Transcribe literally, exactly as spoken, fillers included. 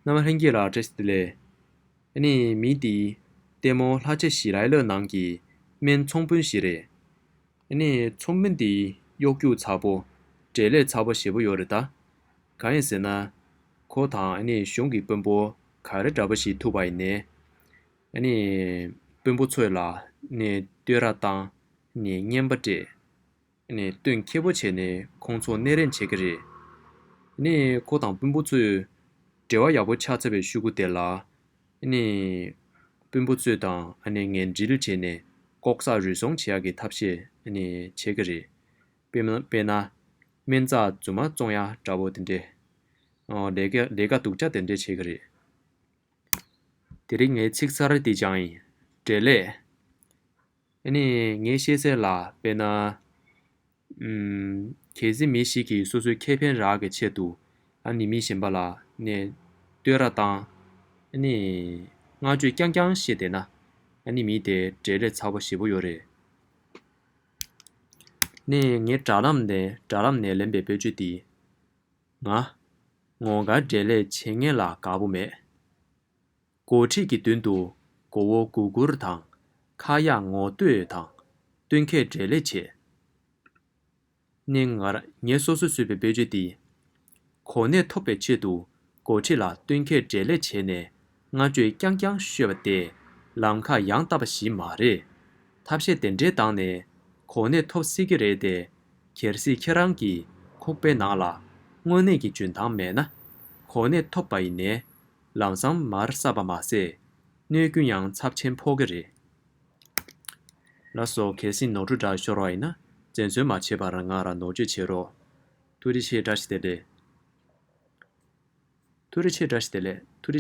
རྣམ་པ་ལྷན་རྒྱས་ལ་བཀྲ་ཤིས་བདེ་ལེགས། ཨ་ནི་མི་འདི་ལྟད་མོ་ལྷ་ཆེ་ཞི་ལའི་ལོའི་ནང་གི་སྨན་ཚོང་དཔོན་ཞིག་རེད། ཨ་ནི་ཚོང་དཔོན་འདི་གཡོ་སྒྱུ་ཚ་པོ། འབྲས་ལེགས་ཚ་པོ་ཞེ་པོ་ཡོད་རེད་ད། གང་ཡིན་ཟེར་ན། ཁོ་དང་ཨ་ནི་གཞུང་གི་དཔོན་པོ་ག་རེ་འདྲ་པོ་ཞིག་ཐུག་པ་ཡིན་ནའི། ཨ་ནི་དཔོན་པོ་ཚོས་ལ་ཨ་ནི་བསྟོད་ར་བཏང་། ཨ་ནི་རྔན་པ་སྤྲད། ནས་སྟོན་ཁེ་པོ་བྱས་ནས་ཁོང་ཚོ་སྣེ་རན་བྱེད་ཀྱི་རེད། ནས་ཁོ་དང་དཔོན་པོ་ཚོས་འབྲེལ་བ་ཡག་པོ་ཆགས་ཚར་བའི་ཤུ་གུ་དེ་ལ། ནས་དཔོན་པོ་ཚོས་དང་ཨ་ནི་ངན་འབྲེལ་བྱས་ནས་ལྐོག་ཟ་རུལ་སུངས་བྱེད་ཡག་གི་ཐབས་ཤེས་ནས་བྱེད་ཀྱི་རེད། དཔེར་ན་དཔེར་ན། སྨན་རྩྭ་རྫུན་མ་བཙོང་ཡག་འདྲ་པོ་དེ་འདྲས། ཨོ་ལས་ཀ་ལས་ཀ་སྡུག་ཅག་དེ་འདྲས་བྱེད་ཀྱི་རེད། དེ་རིང་ངའི་ཚིག་གསར་འདི་སྦྱངས་ཡིན། འབྲས་ལེགས། ཨ་ནི་ངའི་ཤེས་གསལ་ལ་དཔེར་ན། ཨམ། གལ་སྲིད་མི་ཞིག་གིས་སོ་སོའི་ཁེ་ཕན་རག་གི་ཆེད་དུ་ཨ་ནི་མི་གཞན་པ་ལ་ནས་བསྟོད་ར་བཏང་། ཨ་ནི་བསྔགས་བརྗོད་རྐྱང་རྐྱང་བཤད་བསྡད་ན། ཨ་ནི་མི་དེ་འབྲས་ལེགས་ཚ་པོ་ཞེ་པོ་ཡོད་རེད། ནས་ངའི་དྲ་ལམ་ནས་དྲ་ལམ་ནས་ལེན་པའི་བེད་སྤྱོད་འདི། ང་། ངོ་དགའ་འབྲས་ལེགས་བྱེད་མཁན་ལ་དགའ་པོ་མེད། འགོ་ཁྲིད་ཀྱི་མདུན་དུ་མགོ་བོ་སྒུར་སྒུར་དང་ཁ་ཡག་ངོ་བསྟོད་དང་སྟོན་ཁའི་འབྲས་ལེགས་བྱེད། ནས་ང་ར་ངས་སོ་སོས་བཟོས་པའི་བེད་སྤྱོད་འདི། གོ་གནས་ཐོབ་པའི་ཆེད་དུ་འགོ་ཁྲིད་ལ་སྟོན་ཁའི་འབྲས་ལེགས་བྱས་ནས་བསྔགས་བརྗོད་རྐྱང་རྐྱང་ཤོད་པ་དེ་ལམ་ཁ་ཡང་དག་པ་ཞིག་མ་རེད། ཐབས་ཤེས་དེ་འདྲའི་སྟེང་ནས་གོ་གནས་ཐོབ་སྲིད་ཀྱི་རེད་དེ། གལ་སྲིད་ཁྱེད་རང་གི་ཁོག་པའི་ནང་ལ་དངོས་གནས་ཀྱི་འཇོན་ཐང་མེད་ན། གོ་གནས་ཐོབ་པ་ཡིན་ནའི་ལམ་སང་མར་བསགས་པ་མ་ཟད། གནོད་སྐྱོན་ཡང་ཚབས་ཆེན་ཕོག་གི་རེད། ལགས་སོ། གལ་སྲིད་ནོར་འཁྲུལ་འདྲ་ཤོར་བ་ཡིན་ན་འཛེམ་ཟོན་མ་བྱེད་པར་ང་ར་ནོར་བཅོས་བྱེད་རོགས། ཐུགས་རྗེ་ཆེ། བཀྲ་ཤིས་བདེ་ལེགས། ཐུགས་རྗེ་ཆེ། བཀྲ་ཤིས་བདེ་ལེགས། ཐུགས་རྗེ།